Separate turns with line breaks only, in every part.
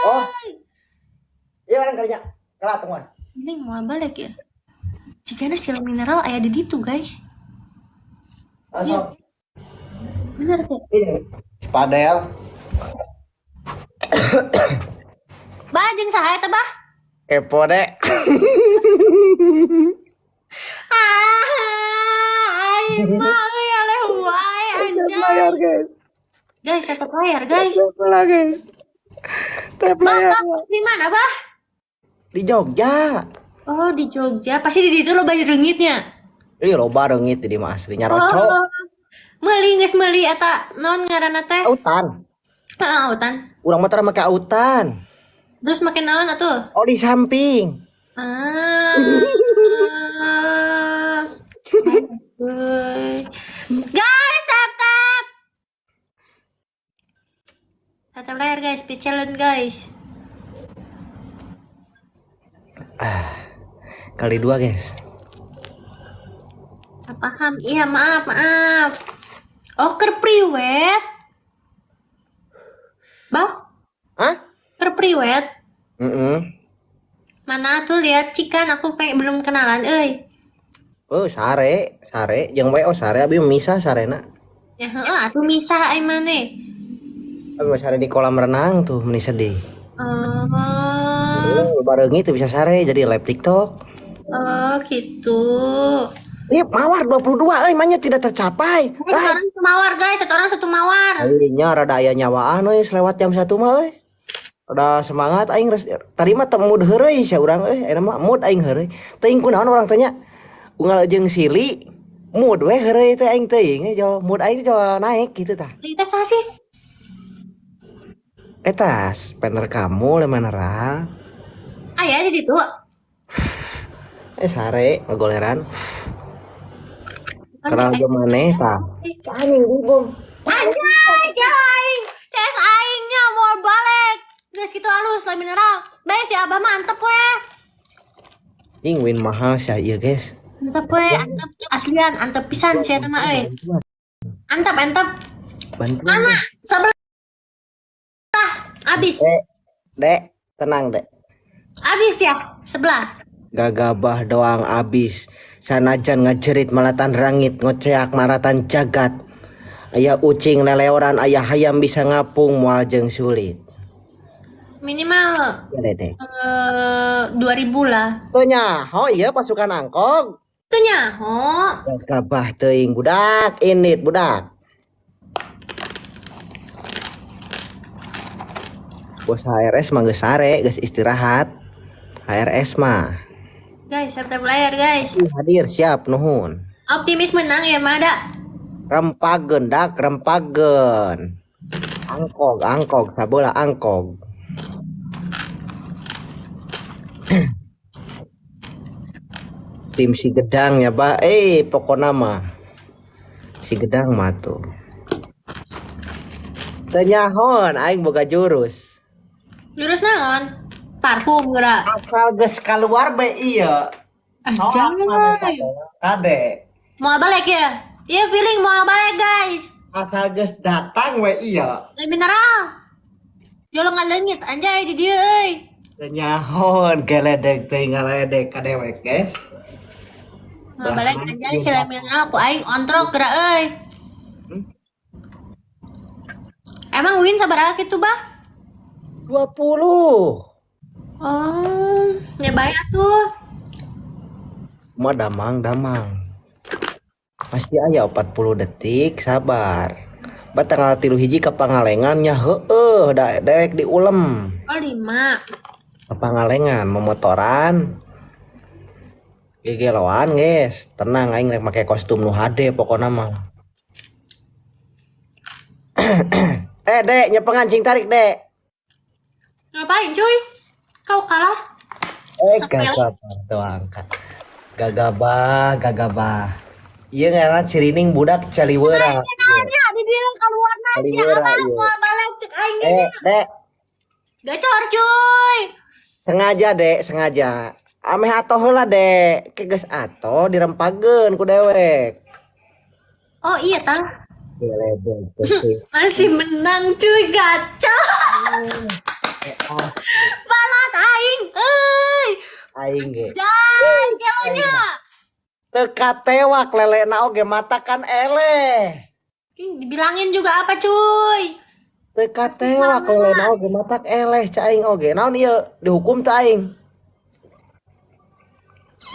Oh. Iya orang kerja. Kelar temuan.
Ini mau balik ya. Jika si mineral aya di ditu guys.
Langsung.
Bener tuh.
Ini. Padel.
Bah jeung saha eta bah?
Kepo dek.
Ah, aing mah euy aleh wae anjay.
Layar guys.
Guys, satu layar guys.
Tap lah guys. Tap
Bah,
layar.
bah, di mana bah?
Di Jogja.
Oh, di Jogja. Pasti di ditu loba reungitnya.
Ih loba reungit di mah asli nyaroco.
Oh. Meuli geus meuli eta naon ngaranna teh?
Autan.
Heeh, autan.
Urang mah tara make autan.
Terus make naon atuh?
Oh di samping.
Ah. Guys, tap tap. Tap tap layar guys, speed challenge guys.
Kali dua guys.
Tak paham. Iya, maaf, maaf. Oh, keur priwet. Bah,
Hah?
keur priwet.
Mm-mm.
Mana tuh lihat Cikan aku pengen belum kenalan euy.
Oh sare, sare, jeung WO sare abi misah sarena.
Ya heeh atuh misah ai maneh.
Abi mah sare di kolam renang tuh meni sedih.
Oh,
Oh, barengi tuh bisa sare jadi live TikTok.
oh gitu.
Ih, mawar 22 euy manya tidak tercapai.
Satu orang satu mawar guys, satu orang satu mawar.
Aingnya rada aya nyawaan euy selewat jam 1 mah euy. Rada semangat aing tadi mah teu mood heureuy sia urang euy, ayeuna mah mood aing heureuy. Teuing kunaon urang tanya unggal jeung sili mood we heureuy teh aing teuing jauh mood aing teh jauh naik gitu tah.
Kita saha sih?
Eta spender kamu le mineral.
Aya di ditu.
Sare ngagoleran. Kenal jeung maneh tah. Anjing dibom.
Anjay, aing. CS aingnya mau balik. Guys, gitu halus lah mineral. Bae si Abah mantep weh.
Anjing win mahal sia ieu guys.
Mantep weh, antep aslian, antep pisan sia mah euy. Antep, antep.
Bantuan.
Mana? Sebelah. Abis.
Dek, dek, tenang dek.
Abis ya, sebelah.
Gagabah doang abis. Sanajan ngajerit malatan rangit ngoceak maratan jagat. Aya ucing leleoran aya hayam bisa ngapung moal jeung sulit.
Minimal
Ya dede.
2000 lah.
Teu nyaho ieu pasukan angkog.
Teu nyaho.
Gagabah teuing budak, init budak. Bos HRS mah geus sare, geus istirahat. HRS mah.
Guys, tap tap layar guys.
Hadir siap nuhun.
Optimis menang ya Mada.
Rempageun dak rempageun. Angkog angkog sabeula angkog. Tim si Gedang ya, Pak. Pokona mah. Si Gedang mah tuh. Teu nyahoan aing boga jurus.
Jurus naon? Parfum geura.
Asal geus kaluar be ieu. Soak maneh
Anjay.
kade.
Mau balik ya? Iya feeling mau balik guys.
Asal geus datang we ieu.
Le mineral. Jolo ngaleungit anjay di dieu euy.
Teu nyahoan geledek teh ngaledek ka dewek guys.
Mau balik anjay si Le mineral ku aing ontrok geura euy. Emang win sabaraha kitu bah?
20.
Oh, ya baik atuh.
Mah damang damang. Masih aya 40 detik, sabar. Ba tanggal 3 hiji ka Pangalengan nya heueuh da dewek diulem.
Oh, 5.
Ka Pangalengan memotoran. Gegeloan guys, tenang aing rek make kostum nu HD pokona mah. Dek, nyepengan cing tarik, Dek.
Ngapain cuy? Kau kalah?
Gagabah doang kak. Gagabah, gagabah. Iya ngaran sirining budak caliweura.
Nanya di dia keluar nanya
Caliweura
abang
ieu.
mau balik cek aing
Dek,
Gacor cuy.
sengaja Dek, sengaja. Ameh atoh heula Dek. Ke geus atoh dirempageun ku dewek.
Oh iya tah.
Geledek.
Masih menang cuy gacor.
aing ge.
Jai, kelonya.
Teu katewak lelena oge matakan eleh.
Dibilangin juga apa, cuy?
Teu katewak lelena oge matak eleh cek aing oge. Naon ieu dihukum teu aing?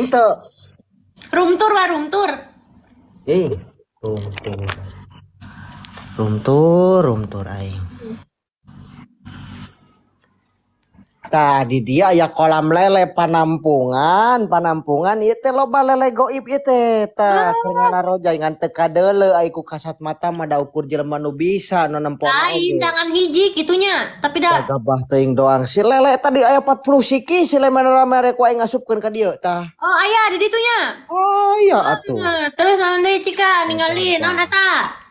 Henteu.
Room tour wa, room tour.
Ih, room tour. Room tour, room tour aing. Tadi dia aya kolam lele panampungan, panampungan ieu teh loba lele goib ieu teh. Tah keur ngalaroja ngan teu kadeuleu ai ku kasat mata mah da ukur jelema nu bisa nu nempona
Lain
oge.
Tangan hiji gitunya. Tapi dah
Gabah teuing doang si lele tadi aya 40 siki si lele rame ku aing ngasupkeun ka dieu tah.
Oh, aya di ditunya.
Oh iya atuh.
Nah, terus naon deui, Cika ninggalin naon eta?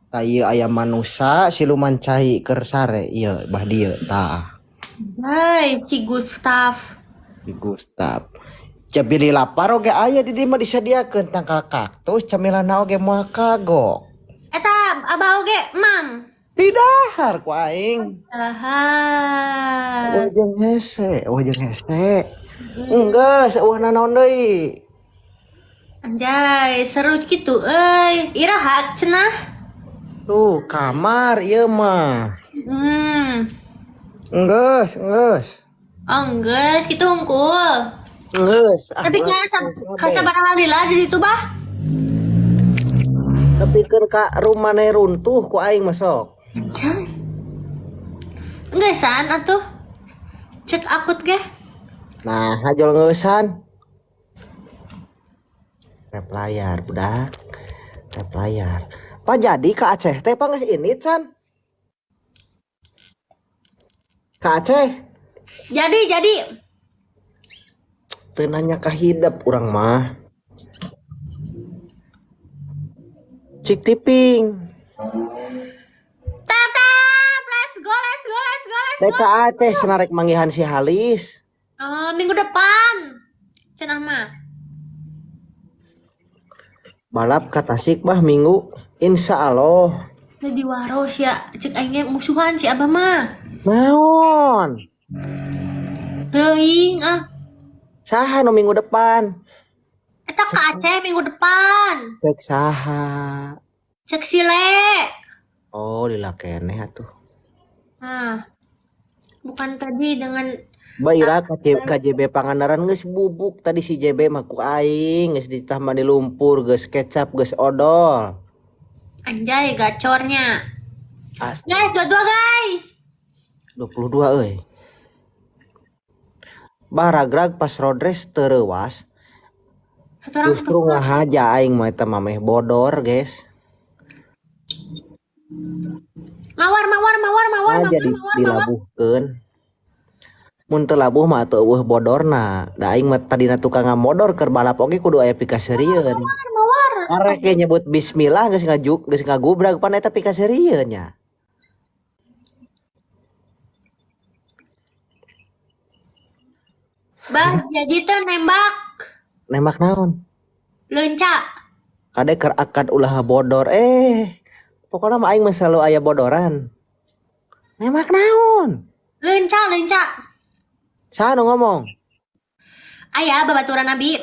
Tah ieu aya manusa siluman cai keur sare ieu bah dieu tah.
Hai, si Gustav.
Di Gustaf. Jabili lapar oge aya di dieu mah disadiakeun tangkal kaktus cemilanna oge moal kagok.
Eta abah oge, mam.
Didahar ku aing.
Dahar.
Wah jeung hese, wah jeung hese. Enggeus eueuh nanaon deui.
Anjay, seru gitu euy. Iraha cenah.
Tuh kamar ieu mah. Enggeus, enggeus.
Oh, enggeus kitu hungkul.
Enggeus. Ah,
Tapi
ulah
ka sabaraha lila di ditu, Bah?
Nepikeun ka rumahna runtuh ku aing mah sok.
Anjay. Enggeus-an atuh. Cek akut ge.
Nah, hajol ngeusan. Rep layar, budak. Rep layar. Pak jadi ke Aceh teh pak geus ini can. Ke Aceh.
Jadi, jadi.
Teu nanya ka hidep urang mah. Cik tiping.
Tetap, let's go, let's go, let's go, let's
Teh
go.
ka Aceh senarek manggihan si Halis.
Oh, minggu depan. Cenah mah.
Balap ka Tasik bah minggu. Insya Allah.
Teh diwaros ya, cek aing ge musuhan si Abah mah.
Naon?
Teuing ah.
Saha nu minggu depan?
Eta ka Aceh minggu depan.
Cek saha?
Cek sile.
Oh, lila keneh atuh.
Nah, bukan tadi dengan
Ba ira ka JB Pangandaran geus bubuk tadi si JB mah ku aing geus ditah mandi lumpur geus kecap geus odol.
Anjay gacornya.
Asli.
Guys, 22 guys.
22 euy. Baragrag pas road race teu reuwas.
Satu orang
Justru ngahaja aing mah eta mah meh bodor, guys.
Mawar, mawar, mawar, mawar,
Aja
mawar, mawar, mawar.
Dilabuhkeun. Mun teu labuh mah atuh eueuh bodorna. Da aing mah tadina tukang ngamodor keur balap oge kudu aya pikaseurieun.
Mawar, mawar.
Arek ge nyebut bismillah geus ngajuk geus ngagubrag pan eta pikaseurieun nya.
Bah, jadi teh nembak.
Nembak naon?
Leunca.
Kade keur akad ulah bodor. Pokokna mah aing mah selalu aya bodoran. Nembak naon?
Leunca, leunca.
Saha nu ngomong?
Aya babaturan Nabi.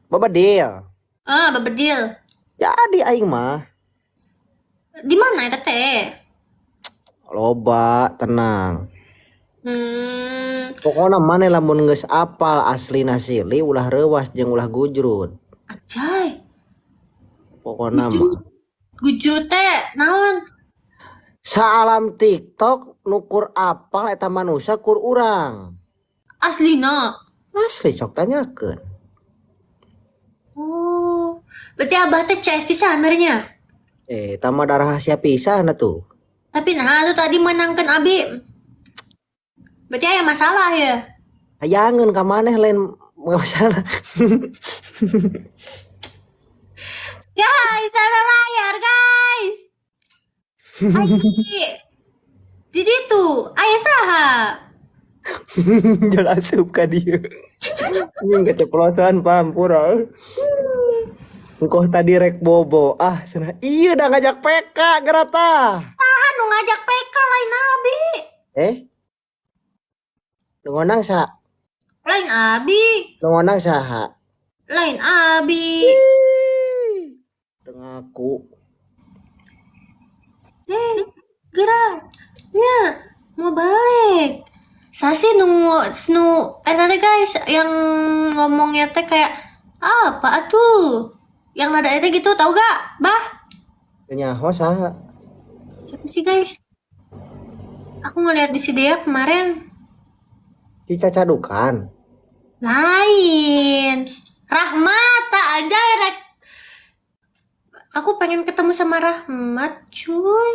Babedil.
Ah, babedil.
Jadi aing mah.
Di mana eta teh?
Loba, tenang. Pokokna maneh lamun geus apal aslina sili ulah reuwas jeung ulah gujrud.
Anjay.
Pokokna mah.
Gujrud teh naon?
Saalam TikTok nukur apal eta manusia kur urang.
Aslina.
Asli sok tanyakeun.
Oh, berarti abah teh CS pisan merenya.
Tama da rahasia pisan atuh.
Tapi nah tuh tadi menangkan Abi. Berarti aya masalah ya.
Hayangeun ka maneh lain masalah.
Guys, ada layar guys. Ai. Di ditu, aya saha?
Jelas asup ka dieu. Anjing keceplosan pampura. Engkoh tadi rek bobo. Ah, cenah ieu da ngajak PK gerata.
Saha nu ngajak PK lain Abi.
Nu ngonang sa?
Lain abi.
Nu ngondang saha?
Lain abi.
Teu ngaku.
Eh, gerak. Ya, mau balik. Sasi nu nu eh tadi, guys, yang ngomongnya teh kayak apa tuh? Yang nada itu gitu, tahu gak? Bah,
Teu nyaho saha.
Siapa sih, guys? Aku ngeliat di si Dea kemarin.
Si Cacadukan.
Lain. Rahmat, tak anjay rek. Aku pengen ketemu sama Rahmat, cuy.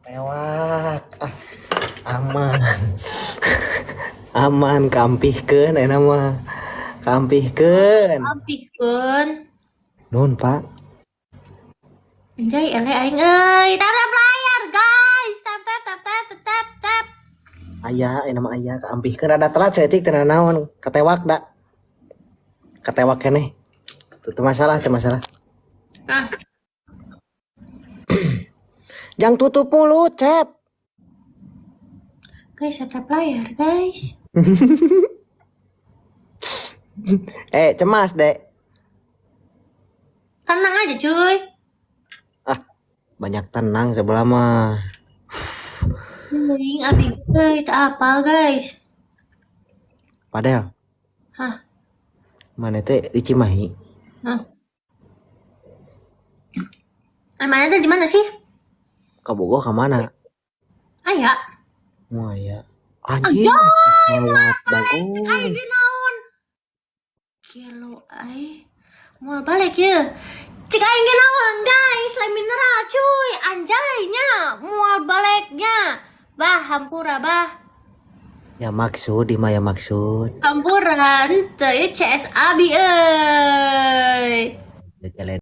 Lewat. Ah, aman. Aman, kampihkeun eta mah. Kampihkeun.
Ampihkeun.
Nuhun, Pak.
Anjay, ele aing euy. Tap tap layar, guys. Tap tap tap tap tap tap tap.
Aya, eta mah aya kaampihkeun, rada telat saeutik, teu naon, ketewak da. Ketewak keneh. Teu masalah, teu masalah.
Ah,
Jangan tutup mulut, Cep.
Guys, tap tap layar, guys.
Eh, cemas, Dek.
Tenang aja, cuy.
Ah, banyak tenang sebelah mah.
Mending abi euy, tak apal, guys.
Padahal
Hah?
Mana teh di Cimahi.
Hah? Emangnya teh di mana sih?
Ke Bogor ke mana?
Aya.
Wah ya. Anjing.
Anjay,
Lewat bagus.
Aing ge naon? Gelo ai. Moal balik ya. Cek aing ge naon, guys, lain mineral, cuy. Anjay nya, moal baliknya. Bah, hampura, bah.
Ya maksud, di mah ya maksud.
Hampura, henteu ieu CS abi euy.
Jalan.